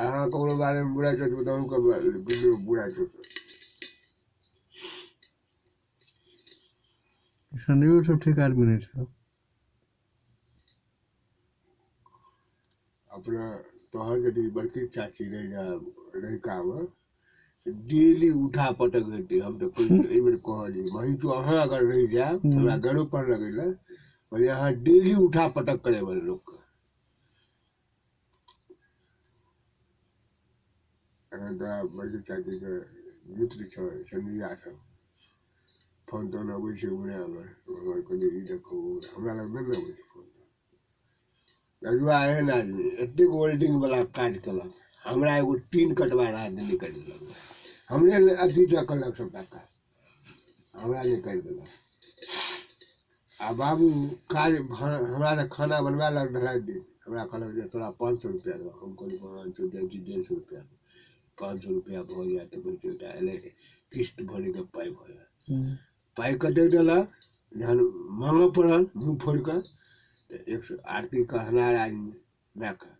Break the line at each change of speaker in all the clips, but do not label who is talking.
अहाँ ककरो बारेमे बुराइ सोचबै तऽ अहूँके बुराइ सोचत।
संजयो सब ठीक आदमी नहि छै।
अपना तोहर यदि बड़की चाची रहि रहिकामे डेली उठा पटक हेतै। हम तऽ एहि बेर कहलियै महींसो अहाँ अगर रहि जायब हमरा गरो पर लगै लए, कहलियै अहाँ डेली उठा पटक करेबै लोकके। एखन तोरा बड़की चाचीके मित्र छौ संजैया सब, फोन तोन अबै छै उमहरे आमहर, हमर कहलियै ई देखू हमरा लग नहि ने अबै छै फोन। रजुआ एहन आदमी एतेक वेल्डिंग वला काज केलक, हमरा एगो टीन कटवा राति दिन नहि करि देलक, हमरे अथी सँ केलक सबटा काज, हमरा नहि करि देलक। आ बाबू काज हमरा तऽ खाना बनबै लग ढलाइ दिन हमरा कहलक जे तोरा 500 रुपैआ देबह। हम कहलियै 500 जाइ छी 150 रुपैआ, 500 रुपैआ भऽ जायत तऽ बुझियौ एकटा एलै किस्त भरैके पाइ भऽ जायत। पाइ कतेक देलक जहन माँगऽ पड़ल मुँह फोड़ि कऽ तऽ 100 आरती कहनार आदमी मायके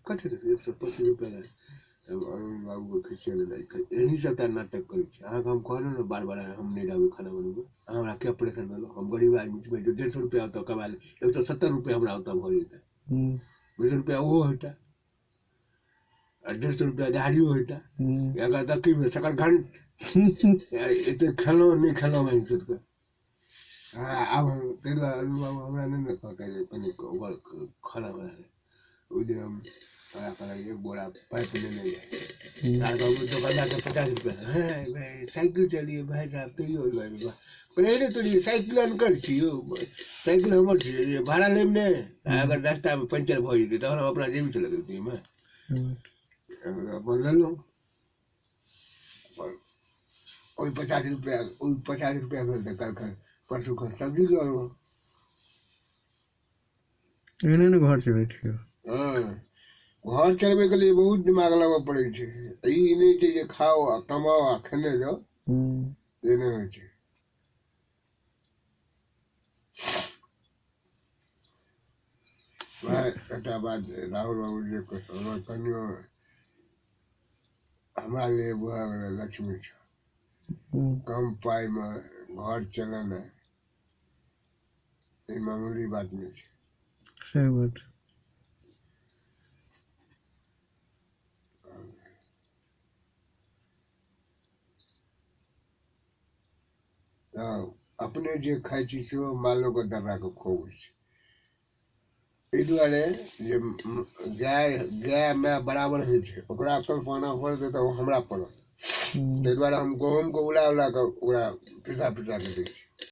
कथी देतै 125 रुपैआ देलक। तब अरुण बाबूके खिसियेलक, एही सबटा नाटक करै छी अहाँके, हम कहलहुँ ने बार बार हम नहि रहबै खाना बनबै, अहाँ हमरा किया प्रेशर देलहुँ? हम गरीब आदमी छी, 150 रुपैआ ओतऽ कमा ले, 170 रुपैआ हमरा ओतऽ भऽ जेतै, 20 रुपैआ ओहो होइतै आ 150 रुपैआ दिहाड़ियो होइतै। एकर तऽ की भेल शकरकंद, एते खेलहुँ नहि खेलहुँ बहिन चोदके। हँ आब हम ताहि दुआरे अरुण बाबू हमरा नहि ने कहतै जे कनि ओकर खाना बना दे। ओहि दिन हम हमरा कहलक एक बोरा पाइप लेने जाइ दोकानदारके 50 रुपैआ। हँ भाइ साइकिल चलिए भाइ साहब, तैयो कहलियै तोरी साइकिल अनकर छी यौ, साइकिल हमर छी, भाड़ा लेब नहि, अगर रास्तामे पंचर भऽ जेतै तहन हम अपना जेबीसँ लगेबै ओहिमे। अपन लेलहुँ अपन ओहि 50 रुपैआ, ओहि 50 रुपैआ भेल तऽ काल्हि परसू खन सब्जी लऽ अनलहुँ।
एहने ने घर चलै छै।
हँ घर चलबैके लिए बहुत दिमाग लगबऽ पड़ै छै। ई नहि छै जे खाउ आ कमाउ आ खेने जाउ, से नहि होइ छै। वएह एकटा बात राहुल बाबू जे हमर कनियो हमरा लिए भऽ गेलै लक्ष्मी छै। कम पाइमे घर चलेनाइ ई मामूली बात नहि छै।
सही बात।
तऽ अपने जे खाइ छी सेहो मालोके दर्राके खुआबै छी, एहि दुआरे जे गाय गाय माय बराबर होइ छै, ओकरा कल्पना पड़तै तऽ ओ हमरा पड़त, ताहि दुआरे हम गहूँमके उला उला कऽ ओकरा पिसा पिसा कऽ दै छी।